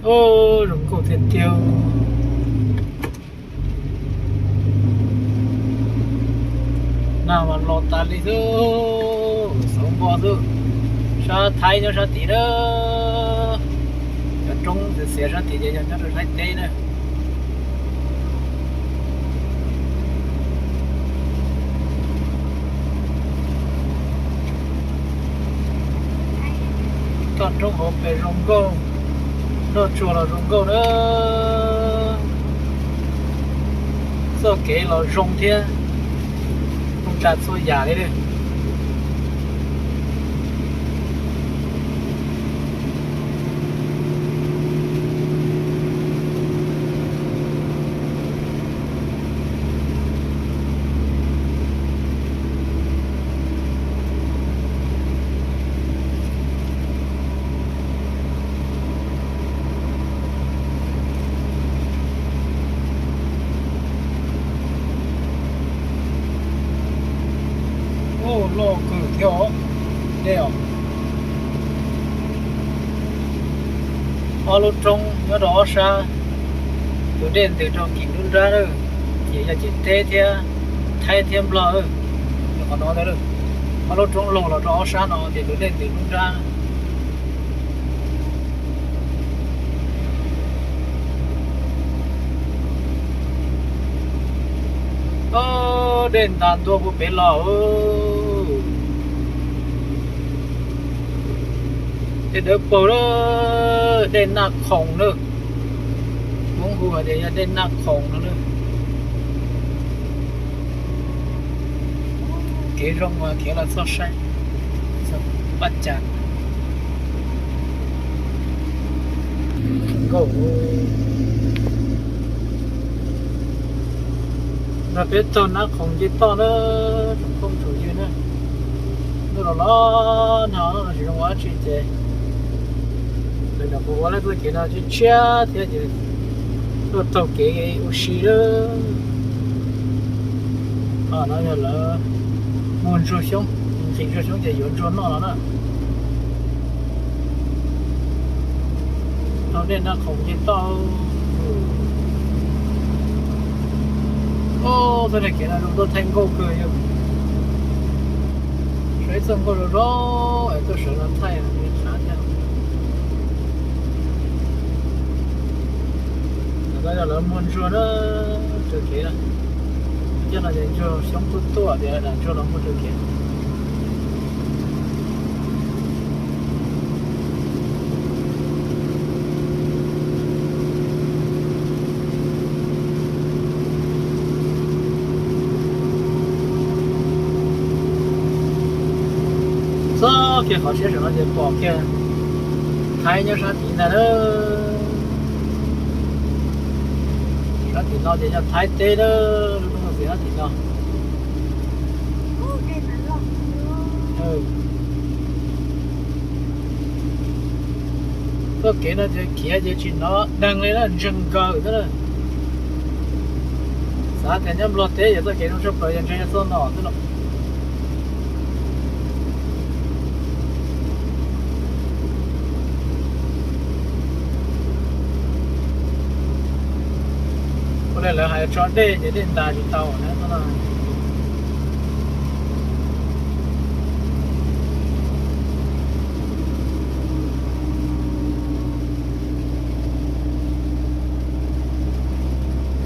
Ub, zoo nkauj tiag tiag. Nag mas los tas li xwb, xauv npo xwb. Sab Thaib nyob sab tid na. Cov roob xiav xiav sab tid ces yog nyob rau Thaib teb na. Toj roob hauv pes zoo nkauj, noj tsuag los zoo nkauj na. Txoj kev los zoo thiab, zoo tshaj txhua yam li. Ub, loj kawg thiab os. Dej os. Ob lub roob nyob rau ob sab, tus dej ntws rau kis nruab nrab na, ces yog ces teb thiab, Thaib thiab Nplog, qhov no ntag. Ob lub roob laug los rau ob sab no ces tus dej ntws nruab nrab. Dej ntas ntua puag pem los. Dej dawb paug lawm, dej Naj Khoom na. Hmoob hu hais tias yog dej Naj Khoom no na. Kev zoo mas khiav los txog saib, txog paj cas. Nkauj. Nrog peb taug Naj Khoom nce toj na, tsoom phooj tsoom ywg na. Ntuj los los nag no tsis zoo ua dab tsi ces lawv nyuam qhuav ua lawv txoj kev no tshiab tshiab thiab ces tuaj taug kev ua si lawm. Qhov no yog lawv muag ntsuag xyoob, nqhis ntsuag xyoob ces yuav ntsuag noj no na. Taug dej Naj Khoom nce toj. Ub, txoj kev no zoo tuaj thaij nkauj kawg yom. Saib txoj nkauj zoo zoo es tuaj sawv no thaij tsav thiab. Tam no yog lawv muag ntsuag na, raws kev na. Coj no ces ntsuag xyoob tuaj tuaj tias ntsuag los muag raws kev. Txog kiag qhov siab saum no ces pom kiag Thaib nyob sab tid ntag na. Sab tim no ces yog Thaib teb na, lub roob xiav sab tim no. Txoj kev no ces khiav ces tsis hnov deeg li na, ntseeg nkaws xwb na. Xav tias nyob Nplog teb yog txoj kev zoo tshaj plaws yog ntseeg yog txoj no xwb los. Ua li lawv hais tso dej ces dej ntas tsis tau na.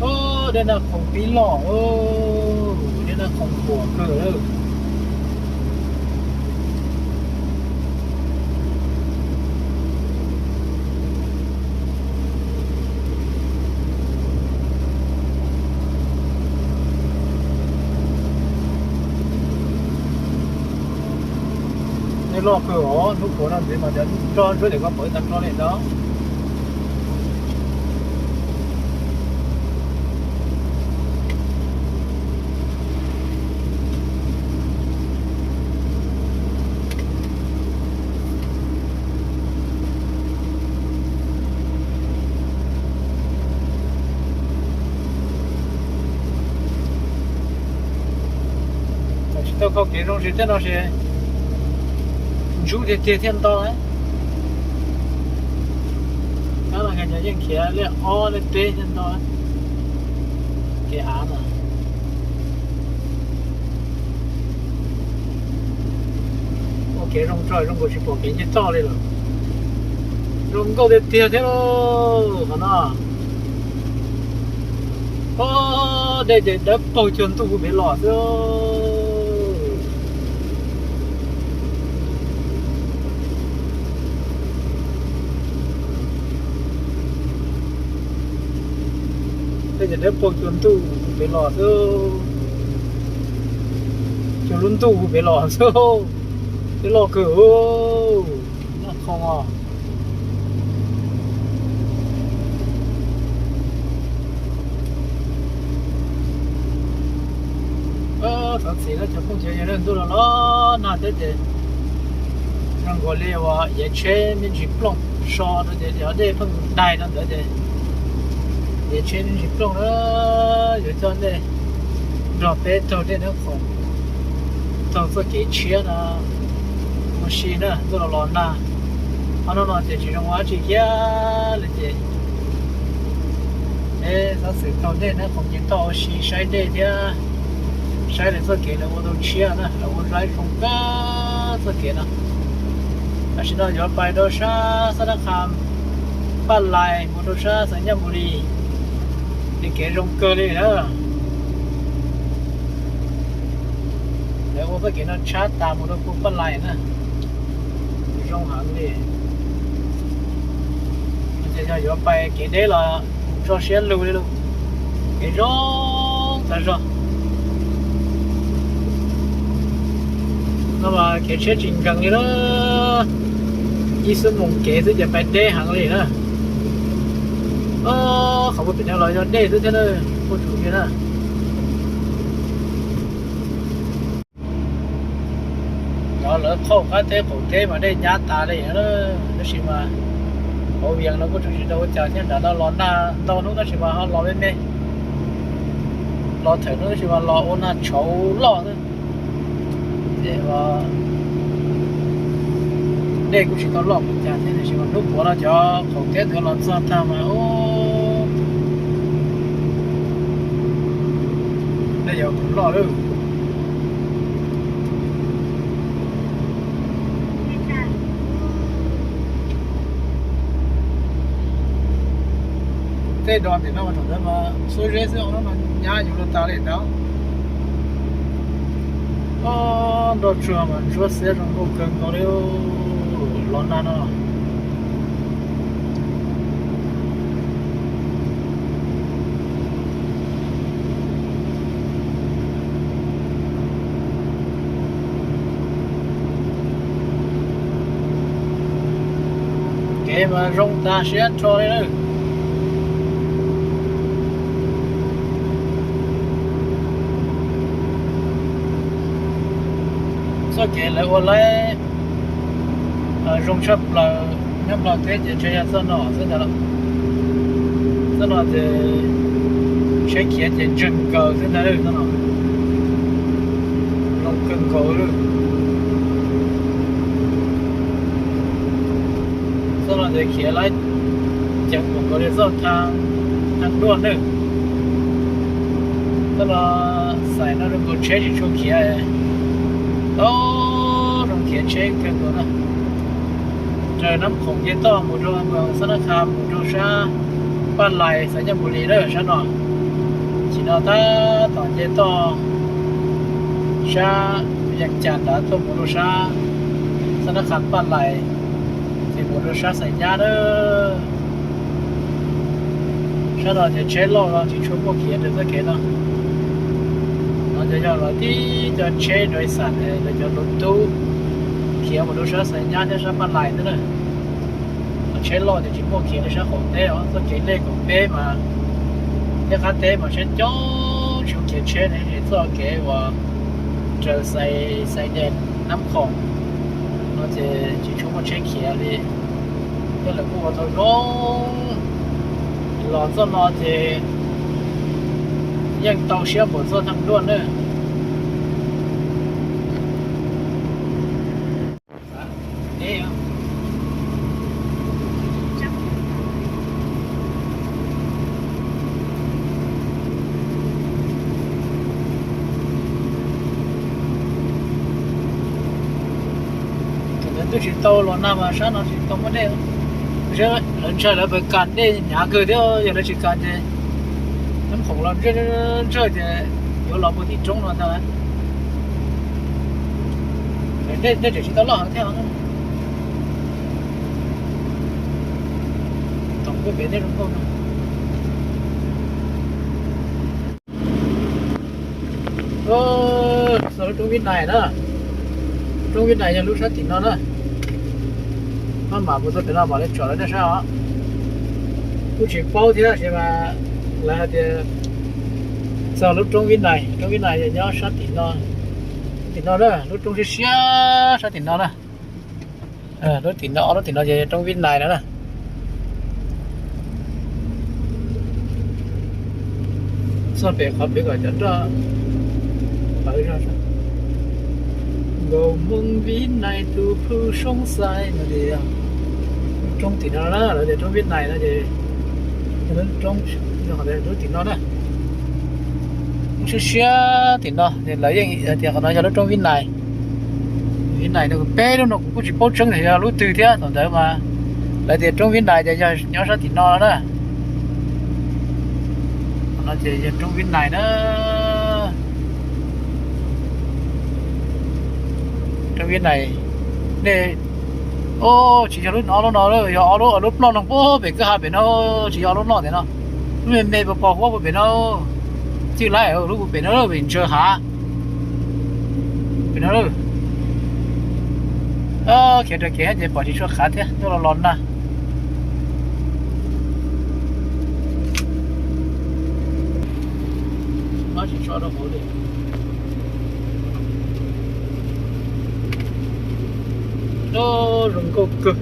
Ub, dej Naj Khoom pib loj, dej Naj Khoom huam kawg lawm. Dej loj kawg os, hnub puav no ntxiv mas cov nroj ntsuab ces koj pom ib tag nrho li ntag. Tsis tau kho kev zoo zis thiab no ces ntsub tiag tiag thiaj nto. Tab los nkaus Yeej khiav liaj ob liaj peb thiab ntau kev av na. Ua kev zoo tso zoo nkaus tsis pom kev nce toj li lawm. Zoo nkauj tiag tiag thiab lauj qhov no. Dej ces dawb paug cuag ntuj hu pem los xwb. Dej ces dawb paug cuag ntuj hu pem los xwb. Cuag lub ntuj hu pem los xwb. Dej loj kawg. Noj qhoo os. Thov txim na cov phooj cov ywg, ntuj los los nag thiab ces zoo nkaus li uas yav tsheb me ntsis plooj so rau ces cov dej pheej daig rau ntawd ces yav tsheb me ntsis plooj na. Yuav coj nej nrog peb taug dej Nab Khoom, taug txoj kev tshiab no ua si na, ntuj los los nag. Qhov no no ces tsis zoo ua dab tsi kiag li ces peb xov xwm taug dej Nab Khoom ces toj ua si saib dej thiab saib lawv txoj kev lawv ua tau tshiab na, lawv ua zoo zoo kawg txoj kev no. Tam sim no yuav pais rau sab Xab Nab Qha, Paj Lais mus rau sab Xais Nyaj Npus Lis, ces kev zoo kawg li na. Lawv ua txoj kev no tshab tas mus rau puag Paj Lais na, zoo heev li. Ces yog yuav pais kev deb los tso siab lug li lauj, kev zoo tas zog. No mas kev tsheb tsis nkees li na, ib xuab moos kev xwb ces pais deb heev li na. Qhov puag pem no los yog dej xwb thiab na, kuj tsuas yog na. Cov lawv qhaub qab teb qaum teb mas dej nyab tas li, tab sis mas hauv Vias no kuj tseem tsis tau ua cas thiab, nram no los nag ntau hnub tab sis mas ho los me me, los thawm hnub tab sis mas los ua nag tshauv loj xwb. Ces dej kuj tsis tau loj mus cas thiab, tiam sis mas hnub puav no cov qaum teb ntawd los txog tag mas dej yuav loj lawm. Tej do tim no mas thaum ntawd mas xuab zeb xwb, no mas nyab yuav luag tas li ntawd. Nroj tsuag mas ntsuab xiab zoo nkauj kawg nkaus li los nag no. Kev mas zoo tas siab nrho li lawm. Txoj kev lawv ua laib zoo tshaj plaws nyob Nplog teb ces tsuas yog txoj no xwb ntag. Txoj no ces tsheb khiav ces ntseeg nkaws xwb ntag, txoj no zoo kawg nkaus li. Txoj no ces khiav laib ceev npaum nkaus li txoj thaj, thaj duaj na. Txoj no xais no zoo nkaus tsheb tsis tshua khiav, tau zoo khiav tsheb kawg nkaus na. Raws Nab Khoom nce toj mus rau Xab Nab Qha mus rau sab Paj Lais Xais Nyaj Npus Lis na sab no. Sim no tab tom nce toj sab Yees Cas nrad tuaj mus rau sab Xab Nab Qha Paj Lais, ces mus rau sab Xais Nyab na. Sab no ces tsheb loj los tsis tshua muaj khiav raws txoj kev no. No ces yog lawv tib co tsheb rau ib xam lawv cov hluas tub khiav mus rau sab Xais Nyab thiab sab Paj Lais xwb na. Tsheb loj ces tsis muaj khiav rau sab qaum teb os, txoj kev lej qaum teb mas thiab qab teb mas tsheb coob tsis khiav tsheb ne, txoj kev uas raws Xais, Xais Nyab, Nab Khoom no ces tsis tshua muaj tsheb khiav li. Thiab lawv kuj ua tau zoo, los txoj no ces yeej tau siab npaum txoj thaj duaj na. Deb, deb, Tsis tau los nag mas sab no tsis tau muaj dej. Lawv ntshai lawv pes kas dej hnyav kawg thiab, yog lawv tsis kas ces nab khoom los ntsawj ntsawj ces yuav los puag tim roob no ntag. Dej tseem tsis tau loj heev thiab. Tom pem dej zoo nkauj no. Txog lub roob Vib Nais na. Roob Vib Nais yog lub sab tim no na. Maj mam mus txog pem no mam li tsom rau nej saib os. Kuj tsis paub thiab sis mas lawv hais tias txog lub roob Vib Nais, roob Vib Nais yog nyob sab tim no, tim no na, lub roob siab siab sab tim no na. Lub tim no, ob lub tim no ces roob Vib Nais no na. Txog pem qhov pem kom cov nroj pawv zog. Nkauj Hmoob Vib Nais tus phwj soob xais no ces roob tim no na, lawv tias roob Vib Nais no ces roob, roob tim no na. Roob siab siab tim no, lawv yeej hais tias qhov no yog lub roob Vib Nais. Vib Nais no peb lub no kuv kuj tsis paub tseeb tias yog lub twg thiab, thaum ntawd mas lawv tias roob Vib Nais ces yog nyob sab tim no na. Qhov no ces yog roob Vib Nais na. Roob Vib Nais, nej, o, tsis yog lub no, lub no yog ob lub, lub ploj no puag pem kwj ha pem no, tsis yog lub no tias no. Lub me me pos pos huab puag pem no, txij laib lub puag pem no, pem ntsaws hav pem no. Khiav raws kev ces pom tsis tshua qhav thiab, nyob los los nag. Tsis tso rau hauv li. Zoo nkauj kawg.